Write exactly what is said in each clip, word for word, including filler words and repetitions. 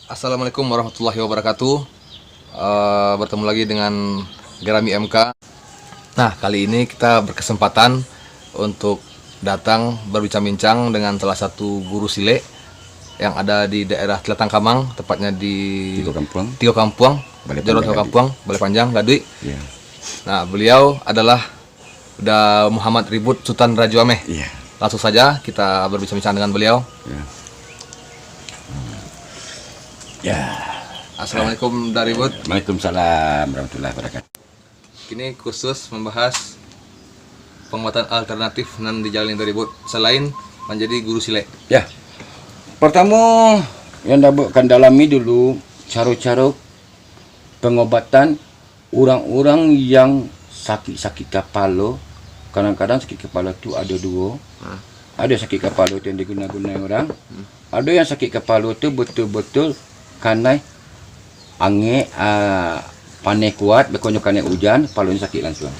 Assalamualaikum warahmatullahi wabarakatuh. Eh, bertemu lagi dengan Gerami M K. Nah, kali ini kita berkesempatan untuk datang berbincang-bincang dengan salah satu guru silek yang ada di daerah Telatang Kamang, tepatnya di Tigo Kampuang. Tigo Kampuang, Balai Jorong Panjang, Tigo Kampuang, Balai Panjang, Gaduik. Ya. Nah, beliau adalah Da Muhammad Ribut Sutan Rajo Ameh. Iya. Langsung saja kita berbincang-bincang dengan beliau. Iya. Ya. Assalamualaikum, Da Ribut. Waalaikumsalam warahmatullahi wabarakatuh. Kini khusus membahas pengobatan alternatif nan dijalani Da Ribut selain manjadi guru silek. Ya. Pertamo, yang Da Ribut kan dalami dulu caro-caro pengobatan urang-urang yang sakik-sakik kapalo. Kadang-kadang sakik kapalo tu ado duo. Ha. Ado sakik kapalo tu yang diguna-gunai urang. Hmm. Ado yang sakik kapalo tu betul-betul kanai angek, ah, paneh kuat, bekonyo kanai ujan, kapalonyo sakik lansuang.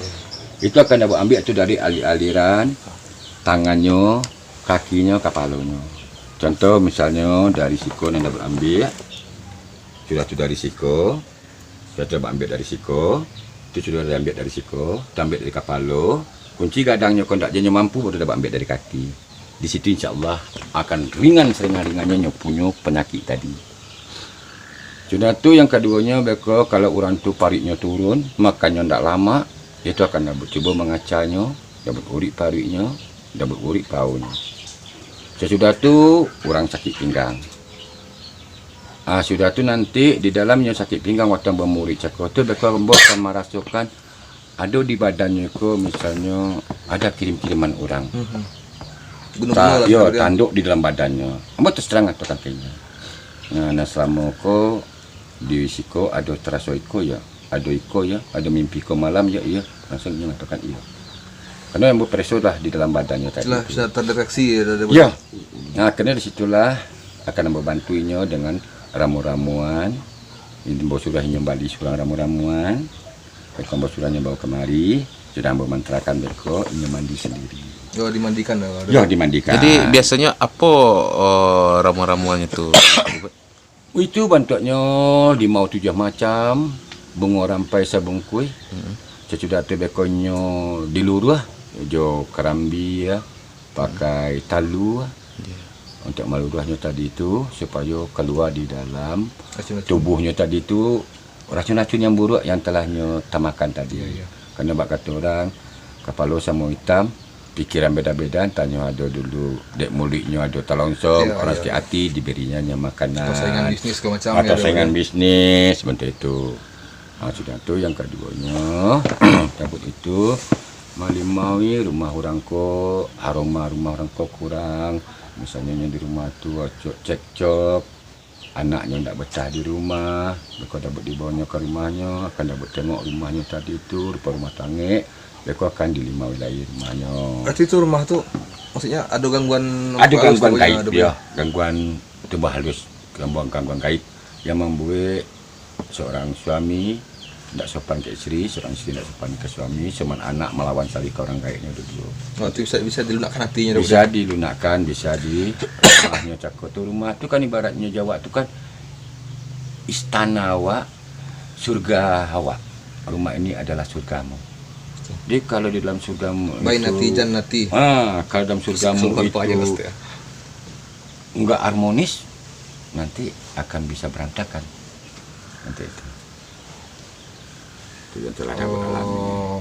Itu akan Da Ribut ambiak tu dari alir-aliran tangannyo, kakinyo, kapalonyo. Contoh misalnyo dari siko nan Da Ribut ambiak, sudah tu dari siko, sudah tu Da Ribut ambiak dari siko, tu sudah Da Ribut ambiak dari siko, Da Ribut ambiak dari kapalo, kunci gadangnyo ko ndak janyo mampu, baru Da Ribut ambiak dari kaki. Di situ insya Allah akan ringan saringan-ringannyo nyo punyo panyakik tadi. Sudah tu yang kaduonyo, beko kalau urang tu paruiknyo turun, makannyo ndak lamak, itu akan Da Ribut cubo mangacanyo, Da Ribut urik paruiknyo, Da Ribut urik pahunyo. Sasudah tu, urang sakik pinggang. Ah, sudah tu nanti di dalamnyo sakik pinggang watang bamurik cako tu, beko ambo akan marasokan ado di badannyo ko, misalnyo, ada kirim-kiriman urang. Mhm. Guna-guna Ta-, lah, yo, kemudian tanduk di dalam badannyo. Ambo terus terang atau kakinyo. Nah, nah, selama ko di siko ado teraso iko, yo, ado iko, yo, ado mimpi ko malam, yo, iyo, langsung inyo mengatakan iyo. Karena yang berpreso lah di dalam badannyo tadi. Itulah tu. Bisa terdeteksi, ya, dari Ya. Nah, karena di situlah akan membantu inyo dengan ramu-ramuan. Ini ambo sudah inyo bali surang ramu-ramuan. Beko ambo sudah inyo bawa kemari, sudah ambo mantrakan beko, inyo mandi sendiri. Yo, dimandikan, yo, Yo, dimandikan. Jadi, biasanya apa, eh, ramuan-ramuannya tu? Itu bantuaknyo limau tujuah macam, bungo rampai sabungkuih. Mm-mm. Sasudah tu bekonyo diluruah jo karambi, ya, pakai talua. Ya. Untuk maluruahnyo tadi tu, supayo kalua di dalam Racun-racun. tubuhnyo tadi tu, racun-racun yang buruk yang telah nyo tamakan tadi. Ya, ya. Karena bak kato urang, kapalo samo itam, pikiran beda-beda, antahnyo ado dulu, dek muluiknyo ado talonsong, Ya, orang ya. sakik ati, diberinya nyo makanan. Atau saingan bisnis segala macam, Atau ya, saingan ya. bisnis, seperti itu. Ha, sudah tu, yang kaduonyo, cabut itu, malimaui rumah urang ko, aroma rumah urang ko kurang. Misalnyo, nyo di rumah tu, cok-, cekcok, anaknyo ndak betah di rumah, beko Da Ribut dibawanyo ka rumahnyo, akan Da Ribut tengok rumahnyo tadi tu, rupa rumah tangek, beko akan dilimau lai rumahnyo. Berarti tu rumah tu, maksudnya ado gangguan Ado apa, gangguan halus tu, gaib, ado yo. Gangguan tubuh halus, gangguan, gangguan gaib yang mambuek seorang suami ndak sopan ka isteri, seorang isteri ndak sopan ka suami, cuman anak malawan salika urang gaeknyo dulu. Oh, tu bisa, bisa dilunakkan hatinyo, Bisa Dok? dilunakkan, bisa di rumah nyo cako tu. Rumah tu kan ibaratnyo di awak tu kan istana awak, surga awak. Rumah ini adalah surgamu. Betul. Jadi, kalau di dalam surgamu Bain itu, hati, jan hati. Ha, kalau dalam surgamu Sumpah itu aja lah, Ustaz. enggak harmonis, nanti akan bisa berantakan. Nanti itu. Itu yang telah Da Ribut alami. Oh.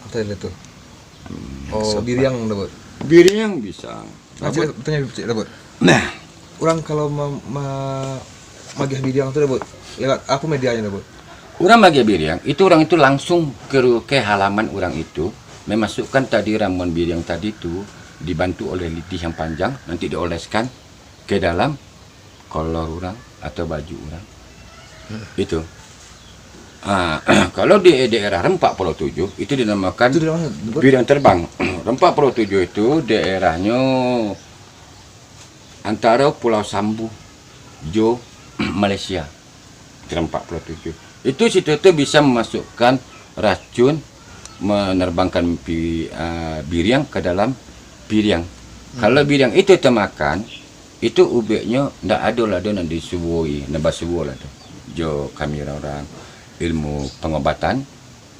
Apa tadi tu? Hmm. Oh, Sabar. Biriang, Da Ribut. Biriang bisa. Ah, Da Ribut. Cik, tanya cik, Da Ribut. Nah. Urang kalau ma-, ma-, magiah biriang tu, Da Ribut, lewat apa medianya, Da Ribut? Urang magiah biriang, itu urang itu langsung ke ru-, ke halaman urang itu, memasukkan tadi ramuan biriang tadi tu, dibantu oleh litih yang panjang, nanti dioleskan ke dalam kolor urang atau baju urang. Hmm. Itu. Ah, kalau di daerah Rempak Pulau Tujuh, itu dinamakan Itu dinamakan, betul? Biriang Terbang. Rempak Pulau Tujuh itu daerahnyo antaro Pulau Sambu jo Malaysia. Rempak Pulau Tujuh. Itu situ tu bisa memasukkan racun, menerbangkan pi-, ah, biriang ke dalam piriang. Hmm. Kalau biriang itu termakan, Itu ubeknyo ndak ado lah do nan disuwoi, nan basuwo lah do. Jo kami urang-urang ilmu pangobatan,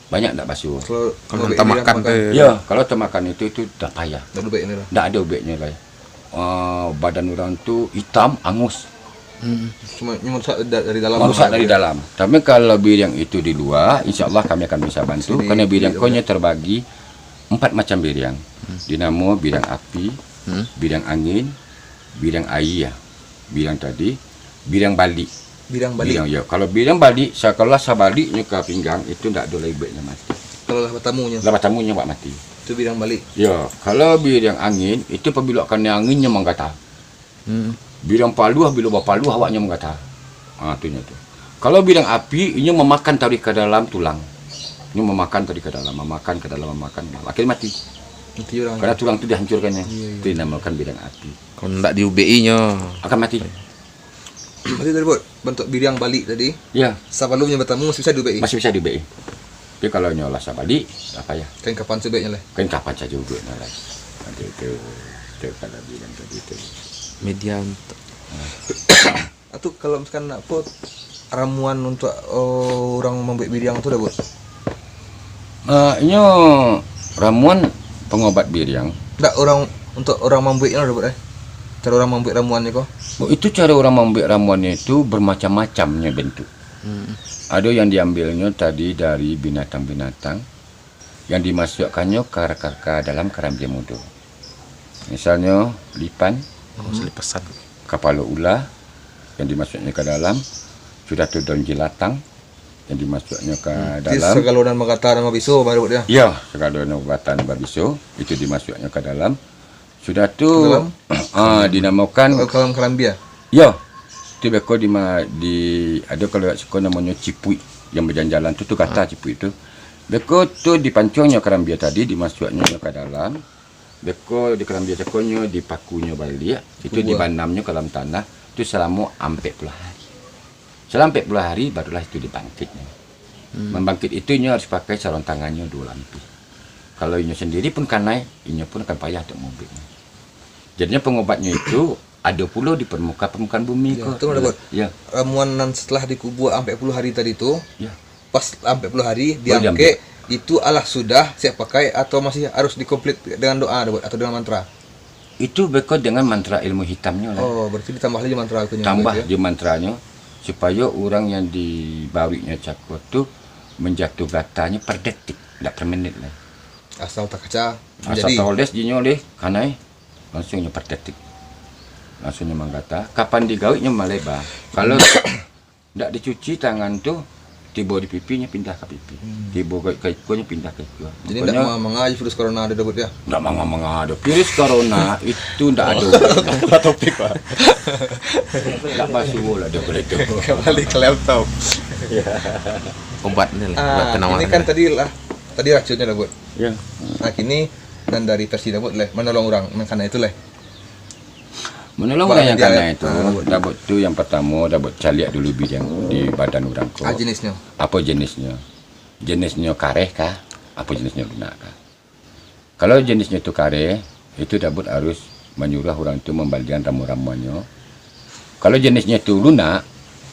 banyak ndak basuwo. Kalau Kalau mambek hantam diri makan tu. ke? Ya, kalau tamakan itu, itu dah payah. Ndak ada ubeknyo lah. Uh, badan urang tu hitam, angus. Hmm. Cuma nyo marusak dari dalam. Marusak dari dalam. Tapi kalau biriang itu di luar, insya Allah kami akan bisa bantu. Karena biriang ko nyo terbagi empat macam biriang. Hmm. Dinamo biriang api, hmm, biriang angin, biriang aia, biriang tadi, biriang balik. Biriang balik. Biriang, ya. Kalau biriang balik, kalau lah sabaliknyo ka pinggang, itu ndak ado lai ubeknyo mati. Kalau lah batamunyo. Lah batamunyo awak mati. Itu biriang balik. Ya, kalau biriang angin, itu pabilo kanai anginnyo manggata. Hmm. Biriang paluah, bilo bapaluah awaknyo manggata. Ha, tu nyo tu. Kalau biriang api, inyo mamakan taruih ka dalam tulang. Inyo mamakan taruih ka dalam, mamakan ka dalam, mamakan, akhirnyo mati. Mati urang. Karena tulang tu dihancurkannyo. Iya, iya. Itu dinamakan biriang api. Kalau ndak diubek-i nyo. Akan mati. Berarti tadi buat bantuak biriang balik tadi. Ya. Sabalumnyo batamu masih bisa diubek-i. Masih bisa diubek-i. Tapi kalau nyo lah sabalik, lah payah. Kain kapan saubeknyo lah. Kain kapan sajo ubeknyo lah. Nanti itu, itu kalau biriang tadi itu. Media untuk. Atau kalau misalkan nak apa, ramuan untuk, oh, urang mambuek biriang tu dah buat. Uh, inyo ramuan pangobat biriang. Ndak urang, untuk urang mambueknyo dah buat, eh. Cara urang mambuek ramuannyo ko. Oh, itu cara urang mambuek ramuannyo itu bermacam-macamnyo bentuk. Hmm. Ado yang diambilnyo tadi dari binatang-binatang yang dimasuakkannyo ka reka-reka dalam karambia mudo. Misalnyo lipan, oh, selipasan, kapalo ula yang dimasuaknyo ka dalam, sudah tu daun jelatang yang dimasuaknyo ka hmm. dalam. Sagalo nan magata nan babiso, baru dia. Ya, sagalo nan magata nan babiso itu dimasuaknyo ka dalam. Sudah tu, ah, dinamakan kalam karambia. Yo. Tu beko di, di ado kalau siko namonyo cipuik yang bajalan-jalan tu, tu gata cipuik tu. Beko tu dipancuangnyo karambia tadi, dimasuaknyo ka dalam. Beko di karambia cakonyo, dipakunyo baliak, itu dibanamnyo ka dalam tanah tu salamo ampek puluah hari. Salamo ampek puluah hari barulah itu dibangkitnyo. Hmm. Mambangkit itu inyo harus pakai saruang tangannyo duo lampih. Kalau inyo sandiri pun kanai, inyo pun akan payah untuk maubeknyo. Jadinyo pangobatnyo itu ado pulo di parmuka-, parmukaan bumi ko. Ya, tu lah, Bot. Ya. Ramuan nan setelah dikubua ampek puluah hari tadi tu, ya, pas ampek puluah hari diangkek, itu alah sudah siap pakai atau masih harus dikomplit dengan doa, Bot, atau dengan mantra? Itu beko dengan mantra ilmu hitamnyo lah. Oh, berarti ditambah lagi mantra tu. Tambah jo mantranyo, supayo urang yang dibaruiknyo cako tu manjatuah gatanyo per detik, dak per menit lah. Asal takaca. Asal taoles jinyo deh, kanai, langsung nyo per detik. Langsung nyo manggata. Kapan digawiknyo maleba. Kalau Ndak dicuci tangan tu, tibo di pipi nyo pindah ka pipi. Hmm. Tibo ka, ka iko nyo pindah ka iko. Jadi ndak manga-manga virus corona ado, Bot, ya? Ndak manga-manga ado. Virus corona itu ndak ado. Salah topik, Pak. Ndak basuo lah ado kalau itu. Kembali ke laptop. Obat ni lah, ah, obat penawan. Ini kan tadi lah, tadi racunnyo lah, Bot. Ya. Nah, kini nan dari versi Dabot lah, menolong orang, nan kana itu lah. Menolong urang yang kanai tu, Dabot tu yang partamo, Dabot caliak dulu biriang di badan urang ko. Ah, jenisnyo. Apo jenisnyo? Jenisnyo kareh kah? Apo jenisnyo lunak kah? Kalau jenisnyo tu kareh, itu Dabot harus manyuruah urang tu mambalian ramuan-ramuannyo. Kalau jenisnyo tu lunak,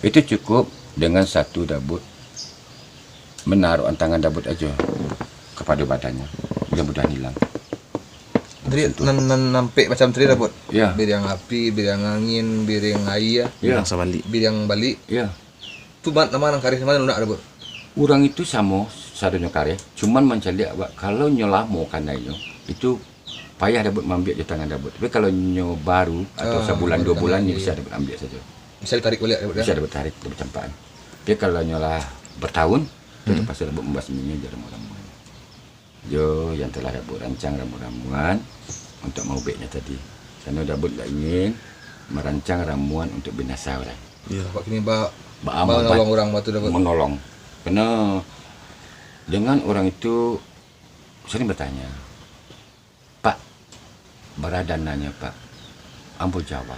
itu cukup dengan satu Dabot manaruahan tangan Dabot ajo kapado badannyo, dia mudah hilang. Jadi nan, nan ampek macam tadi lah, Bot. Ya. Biriang api, biriang angin, biriang aia, ya, biriang sabalik, biriang balik. Ya. Tu nama nan kareh, nama nan lunak dah, Bot? Urang itu samo sadonyo kareh, cuman mancaliak awak kalau nyo lamo kanainyo, itu payah Dabot maambiak jo tangan Dabot. Tapi kalau nyo baru atau ah, sabulan dua bulan, nyo bisa Dabot ambiak sajo. Bisa ditarik baliak, Dabot, ya? Bisa Dabot tarik, Dabot campakan. Tapi kalau nyo lah bertahun, hmm, itu terpaksa Dabot mambasminyo jo ramuan-ramuan. Jo yang telah Dabot rancang ramuan-ramuan untuk maubeknyo tadi. Karano Dabot ndak ingin marancang ramuan untuk binasa urang. Iyo. Awak kini ba, ba, ba manolong urang batu Dabot. Manolong. Karano dengan urang itu sering bertanya, "Pak, bara dananyo, Pak?" Ambo jawab,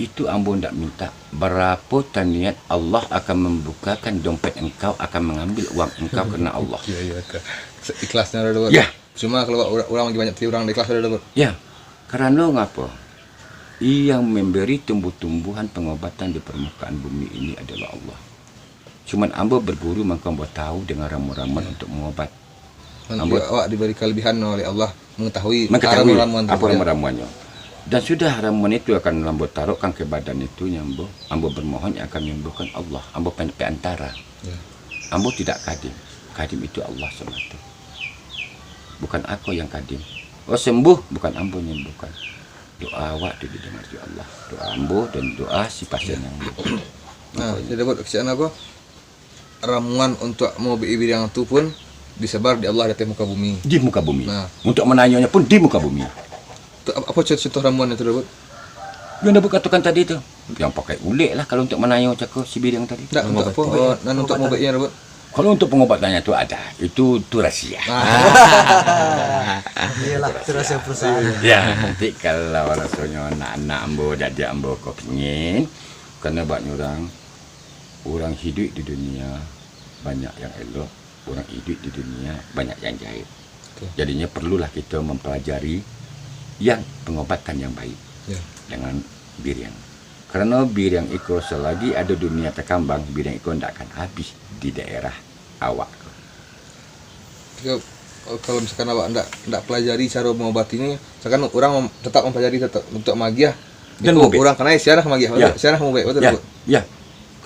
"Itu ambo ndak minta barapo taniat, Allah akan mambukakan dompet engkau, akan mangambil uang engkau karena Allah." Iyo, iyo, ka. Ikhlasnyo ado, Bot. Ya. Cuma kalau urang, urang lagi banyak tadi urang ikhlas ado, Bot. Ya. Karano ngapo? Yang memberi tumbuh-tumbuhan pengobatan di permukaan bumi ini adalah Allah. Cuman ambo berguru, mangko ambo tahu dengan ramuan-ramuan untuk mengobat. Kan ambo awak diberi kelebihan oleh Allah mengetahui, mengetahui ramuan-ramuan apa tersebut, ya, ramuan-ramuannyo. Dan sudah ramuan itu akan ambo taruhkan ke badan itu, ambo, ambo bermohon yang akan menyembuhkan Allah, ambo pen-, perantara. Ya. Ambo tidak kadim. Kadim itu Allah semata. Bukan ako yang kadim. Oh, sembuh, bukan ambo nyembuhkan. Doa awak tu didengar dek Allah. Doa ambo dan doa si pasien yang ambo. Nah, jadi buat kecil apa? Ramuan untuk mau biriang tu pun disebar di Allah di atas muka bumi. Di muka bumi. Nah. Untuk menayonyo pun di muka bumi. Tu ap-, apa contoh, contoh ramuan itu, Daud? Yang Daud katakan tadi tu. Yang pakai ulek lah kalau untuk menayo cako si biriang tadi. Tak, untuk apa? Pengobatan. Oh, nan untuk mengobati, Daud? Kalau untuk pengobatannya tu ada. Itu, tu rahsia. Ah. Iyalah, itu rahsia perusahaan. Ya, nanti kalau rasanya anak-anak ambo, adik ambo ko pingin, karena banyak orang, orang hidup di dunia banyak yang elok, orang hidup di dunia banyak yang jahil. Betul. Jadinya perlulah kita mempelajari yang pengobatan yang baik, ya, dengan biriang. Karena biriang iko selagi ada dunia terkambang, biriang iko ndak akan habis di daerah awak. Jika, eh, kalau misalkan awak ndak, ndak pelajari cara mengobatinya, misalkan orang mem-, tetap mempelajari tetap untuk magiah, dan iko mengobek. Orang kanai siarah magiah, ya, siarah mengobek, betul, ya, betul? Ya.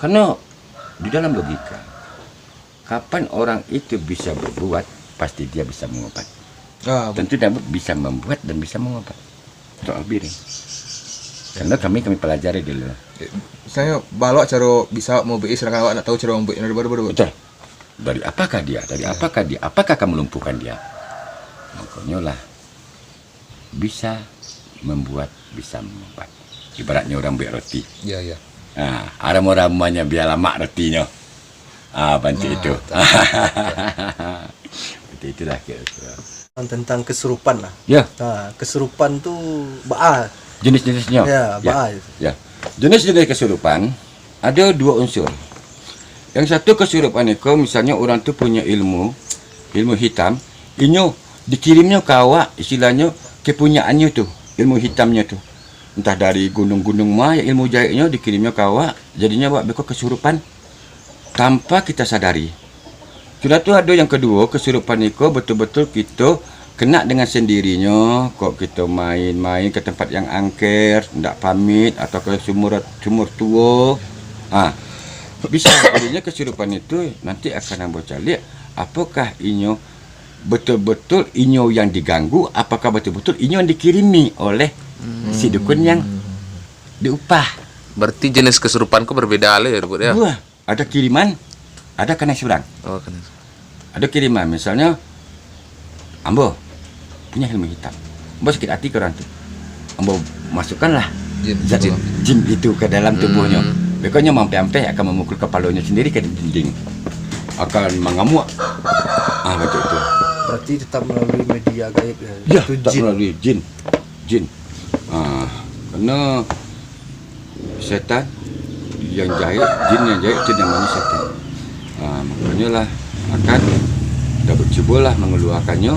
Karena di dalam logika, kapan orang itu bisa berbuat, pasti dia bisa mengobat. Ah, tentu dia bisa membuat dan bisa mengobat. Soal biriang. Karena kami, kami pelajari dulu. Eh, misalnya, balok caro bisa mau biriang, sedangkan awak nak tahu caro mau biriang dari baru-baru. Betul. Dari apakah dia? Dari, ya, apakah dia? Apakah kamu lumpuhkan dia? Makanya lah, bisa membuat, bisa mengobat. Ibaratnya orang buat roti. Ya, ya. Ha, ramuan-ramuannyo biar lamak rotinyo. Ah, bantu itu. Nah, tak, tak, tak. Bantu itulah kira-kira. Tentang kesurupan lah. Ya. Ha, kesurupan tu baa. Jenis-jenisnya. Ya, ya, baa. Ya. Jenis-jenis kesurupan ada dua unsur. Yang satu kesurupan iko, misalnya orang tu punya ilmu, ilmu hitam, inyo dikirimnyo ka awak, istilahnyo kepunyaannyo tu, ilmu hitamnyo tu. Entah dari gunung-gunung ma, ilmu jahilnyo dikirimnyo ka awak, jadinyo awak beko kesurupan tanpa kita sadari. Sudah tu ado yang kedua, kesurupan iko betul-betul kito kena dengan sendirinyo, kok kito main-main ke tempat yang angker, ndak pamit, atau ke sumur, sumur tuo. Ha, bisa jadinyo kesurupan itu nanti akan ambo caliak, apakah inyo betul-betul inyo yang diganggu, apakah betul-betul inyo yang dikirimi oleh si dukun yang diupah. Berarti jenis kesurupan ko berbeda lah ya, Bud, ya? Wah, ada kiriman, ada kanai surang. Oh, kanai surang. Ada kiriman, misalnya, ambo punya ilmu hitam. Ambo sakit hati ka urang tu. Ambo masukkanlah jin, zat jin itu ke dalam tubuhnyo. Hmm. Beko nyo mampeh-ampeh akan memukul kepalonyo sendiri ke dinding. Akan mangamuak. Ah, macam itu. Berarti tetap melalui media gaib ya? Ya, itu tetap jin. Melalui jin. Jin. Ah, karena setan yang jahit, jin yang jahit itu namanya setan. Ah, makanya lah akan dah bercubalah mengeluarkannya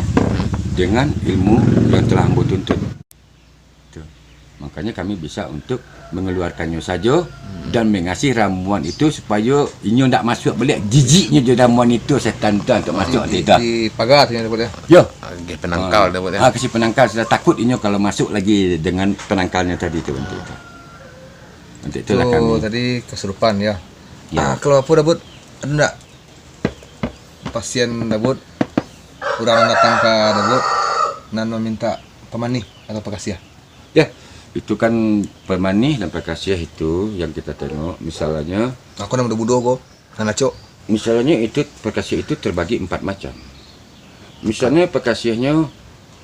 dengan ilmu yang telah ambo tuntut. Itu. Makanya kami bisa untuk mengeluarkannya saja dan mengasih ramuan itu supaya inyo ndak masuk balik jijiknya je ramuan itu, setan tu untuk masuk di, di, di pagar tu yang dia buat, ya? Ya. Ah, kasih penangkal dia buat, ya? Ah, kasih penangkal, sudah takut inyo kalau masuk lagi dengan penangkalnya tadi tu, untuk itu. Untuk itulah kami. Tadi kesurupan, ya. Ya. Ah, kalau apa, Dabud? Ada ndak pasien Dabud, urang datang ka Dabud, nan meminta pamanih atau pakasiah? Ya, itu kan pamanih dan pakasiah itu yang kita tengok. Misalnya, aku nama Dabud ko. Nan acok. Misalnya itu, pakasiah itu terbagi empat macam. Misalnya pakasiahnyo,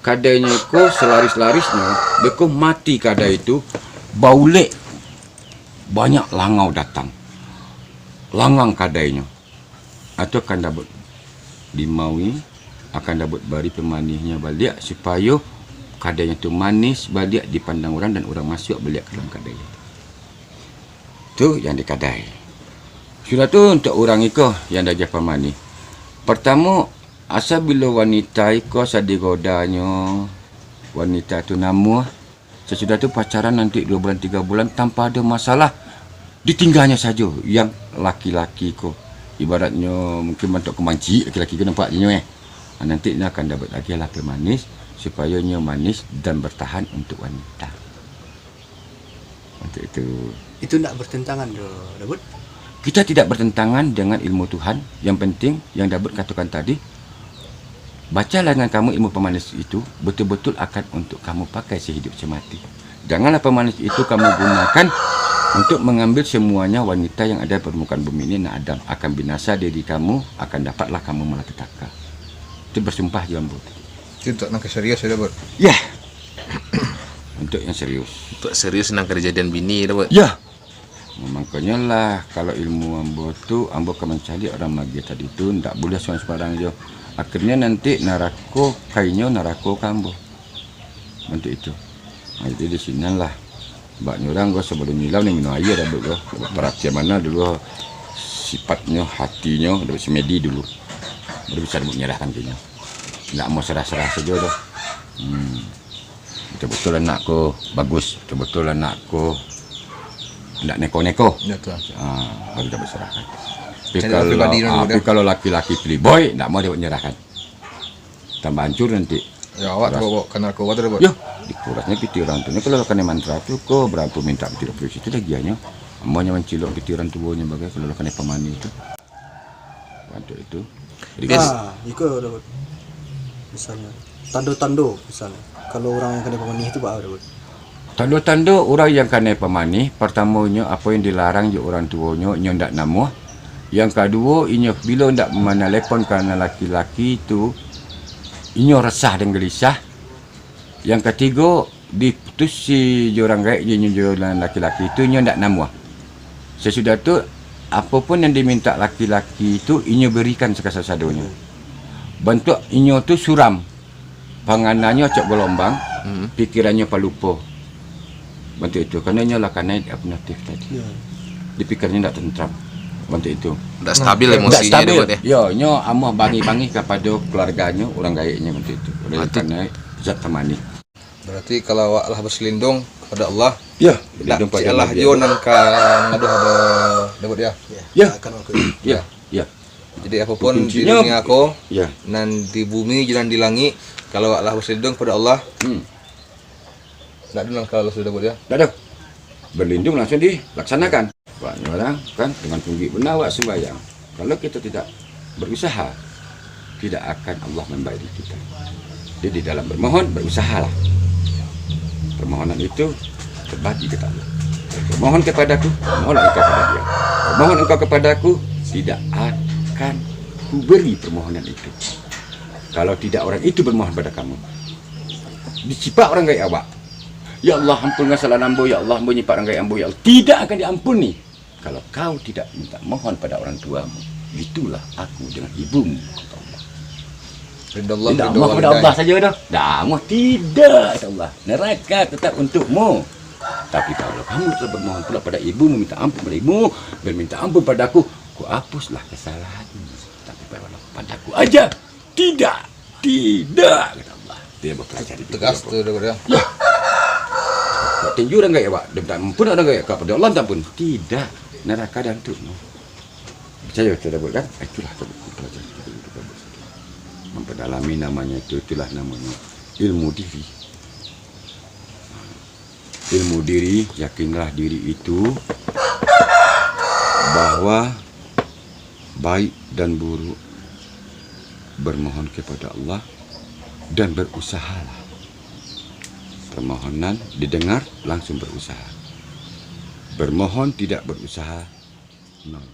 kadainyo ko selaris-larisnyo, beko mati kadai itu, baulek, banyak langau datang. Langang kadainyo. Atau kan Dabud dimaui, akan Dabud bari pamanihnyo baliak, supayo kadainyo tu manih baliak dipandang urang dan urang masuak baliak ka dalam kadai. Tu yang di kadai. Sudah tu, untuk urang iko yang diagiah pamanih. Partamo, asa bilo wanita iko asa digodanyo, wanita tu namuah, Sasudah tu pacaran nanti dua bulan, tiga bulan, tanpa ada masalah, ditinggalnya sajo yang laki-laki ko. Ibaratnyo mungkin bantuak kemanci laki-laki ko, nampak nyo, eh. Ah, nanti nyo akan dapat lagi lah pemanis, supayo nyo manis dan bertahan untuk wanita. Untuk itu. Itu ndak bertentangan doh, Dabud? Kita tidak bertentangan dengan ilmu Tuhan. Yang penting, yang Dabud katakan tadi, bacalah dengan kamu ilmu pemanis itu, betul-betul akan untuk kamu pakai sehidup semati. Janganlah pemanis itu kamu gunakan untuk mengambil semuanya wanita yang ada di permukaan bumi ini, nak Adam. Akan binasa diri kamu, akan dapatlah kamu malapetaka. Itu bersumpah jo ambo tadi. Itu untuak nan ka serius yo, Dabud? Ya. Untuk yang serius. Untuak serius nan ka dijadian bini, Dabud? Ya. Mangkonyo lah, kalau ilmu ambo tu, ambo ka mancaliak urang magiah tadi tu, ndak buliah surang sumbarang jo. Akhirnyo nanti narako ka inyo, narako ka ambo. Bantuak itu. Nah, jadi di sinan lah. Sababnyo urang ko sabalum nyilau ni minum aia, Dabud ko. Paratian bana dulu sipatnyo, hatinyo, Dabud Sumedi dulu. Baru bisa Dabud nyerahkan ka inyo. Ndak mau serah-serah sajo doh. Hmm. Betul-betul anak ko bagus, betul-betul anak ko ndak neko-neko. Ya, tu. Ah, baru Dabud serahkan. Tapi kalau, ah, tapi kalau laki-laki playboy, ndak mau Dabud nyerahkan. Tambah hancur nanti. Ya, awak tu bawa, bawa ka narako awak tu, Dabud. Yo, dikurasnyo pitih urang tu. Nyo kalau lah kanai mantra tu, ko barapo minta pitih urang tu, situ lah giahnyo. Ambo nyo mancilok pitih urang tuonyo bagai, kalau lah kanai pamanih tu. Bantuak itu. Jadi, ah, iko, Dabud. Misalnyo, tando-tando, misalnyo. Kalau urang yang kanai pamanih tu, baa, Dabud? Tando-tando urang yang kanai pamanih, partamonyo, apo yang dilarang jo urang tuonyo, inyo ndak namuah. Yang kaduo, inyo bilo ndak manalepon karano laki-laki tu, inyo resah dan gelisah. Yang katigo, diputusi jo urang gaek jo inyo jo laki-laki tu, inyo ndak namuah. Sasudah tu, apo pun yang dimintak laki-laki tu, inyo barikan sakasado-sadonyo. Bantuak inyo tu suram. Pangananyo acok galombang, hmm, pikirannyo palupo. Bantuak itu, karano inyo lah kanai hipnotis tadi. Ya. Dipikiranyo ndak tentram. Bantuak itu. Ndak stabil emosinyo. Ndak stabil. Yo, inyo amuah bangih-bangih kapado keluarganyo, urang gaeknyo bantuak itu. Oleh karano zat tamani. Berarti kalau awak lah basalindung kapado Allah, yo, ndak balindung pado Allah, cik lah juo nan ka mangaduah ado, Dabud, yo? Yo. Yo. Jadi, apo pun di dunia ko, yo, nan di bumi jo nan di langik, kalau awak lah basalindung kapado Allah, hmm, ndak ado nan ka lalu, Dabud, yo? Ndak ado. Balindung langsung dilaksanakan. Banyak urang kan, dengan tunjuak bana awak sumbayang. Kalau kita tidak berusaha, tidak akan Allah membayari kita. Jadi, di dalam bermohon, berusahalah. Permohonan itu terbagi kepada Allah. Permohon kepadaku, mohonlah engkau kepada dia. Permohon engkau kepadaku, tidak akan kuberi permohonan itu. Kalau tidak orang itu bermohon pada kamu, dicipak orang gaek awak. Ya Allah, ampunkan kesalahan ambo, ya Allah, ambo nyipak orang gaek ambo, ya Allah. Tidak akan diampuni. Kalau kau tidak minta mohon pada orang tuamu, gitulah aku dengan ibumu, kata Allah. Ridho Allah, tidak, ridho Allah, ridho Allah saja dah. Dah, Allah tidak, kata Allah. Neraka tetap untukmu. Tapi kalau kamu telah bermohon pula pada ibumu, minta ampun pada ibumu, dan minta ampun padaku, ku hapuslah kesalahanmu. Tapi pada, padaku aja. Tidak, tidak, kata Allah. Dia bapelajari. Tegas tu, Dabud, yo. Yo. Buat tinju urang gaek, Pak. Dia minta ampun urang gaek, kapado Allah minta ampun. Tidak. Neraka dan tu. Percaya kita, Dabud, kan? Itulah, Dabud, pelajari kita, Dabud. Memperdalami namanya itu, itulah namanya ilmu diri. Ilmu diri, yakinlah diri itu bahwa baik dan buruk, bermohon kepada Allah dan berusahalah. Permohonan didengar, langsung berusaha. Bermohon tidak berusaha, nol.